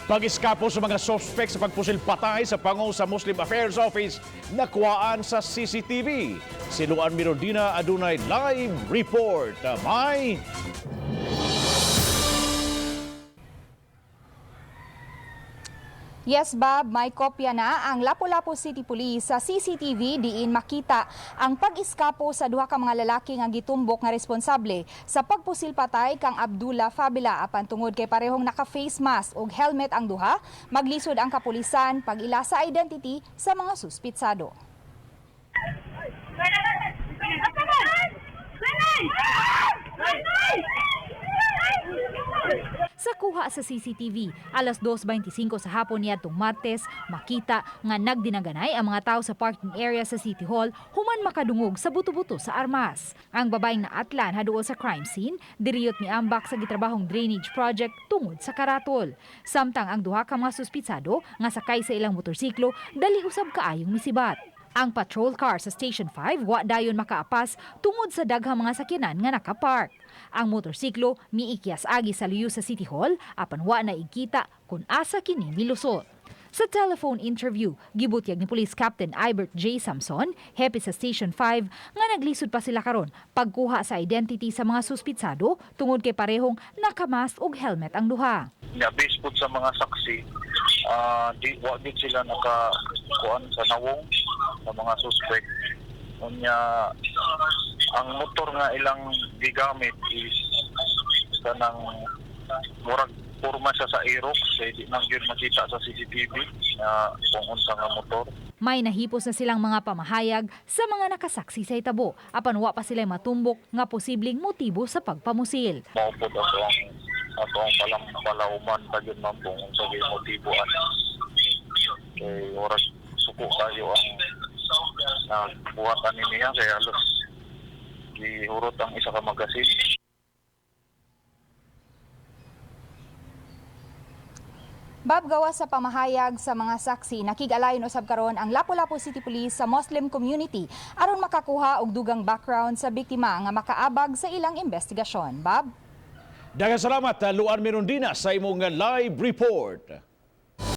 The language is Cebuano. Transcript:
Pag-iskapo sa mga suspect sa pagpusil patay sa pango sa Muslim Affairs Office, nakuhaan sa CCTV. Si Luan Mirondina adunay live report. May Yes, Bob, may kopya na ang Lapu-Lapu City Police sa CCTV diin makita ang pag-iskapo sa duha ka mga lalaki nga gitumbok nga responsable sa pagpusil patay kang Abdullah Fabila. Apan tungod kay parehong naka-face mask ug helmet ang duha, maglisod ang kapulisan pag-ila sa identity sa mga suspitsado. Sa kuha sa CCTV, alas 2:25 sa hapon niadtong Martes, makita nga nagdinaganay ang mga tao sa parking area sa City Hall human makadungog sa buto-buto sa armas. Ang babaeng naatlan haduol sa crime scene, diriyot miambak sa gitrabahong drainage project tungod sa karatol. Samtang ang duha ka mga suspitsado nga sakay sa ilang motorsiklo, dali usab kaayong misibat. Ang patrol car sa Station 5 wa dayon makaapas tungod sa daghang mga sakyanan nga nakapark. Ang motorsiklo miikyas agi sa luyo sa City Hall apan wa na igkita kung asa kini milusot. Sa telephone interview, gibutyag ni Police Captain Ibert J. Samson, hepe sa Station 5, nga naglisod pa sila karon pagkuha sa identity sa mga suspitsado tungod kay parehong nakamask og helmet ang duha. Nya based pud sa mga saksi, di wa gid sila naka kuan sa nawong sa mga suspect. Unya ang motor nga ilang gigamit is kanang murag porma siya sa Aerox kay di man gyud makita sa CCTV na kung unsa nga motor. May nahipos na silang mga pamahayag sa mga nakasaksi sa itabo apan wa pa sila matumbok nga posibleng motibo sa pagpamusil. Mao pud ato ang palang palauman pa gyud, ma'am, kung unsa gyud motibo ani kay oras suko kayo ang nagbuhat ani niya kay halos gihurot ang isa ka magasin. Bob, gawas sa pamahayag sa mga saksi, nakig-alayon usab karon ang Lapu-Lapu City Police sa Muslim community aron makakuha og dugang background sa biktima nga makaabag sa ilang investigasyon. Bob? Daghang salamat, Luan Mirondina, sa imong live report.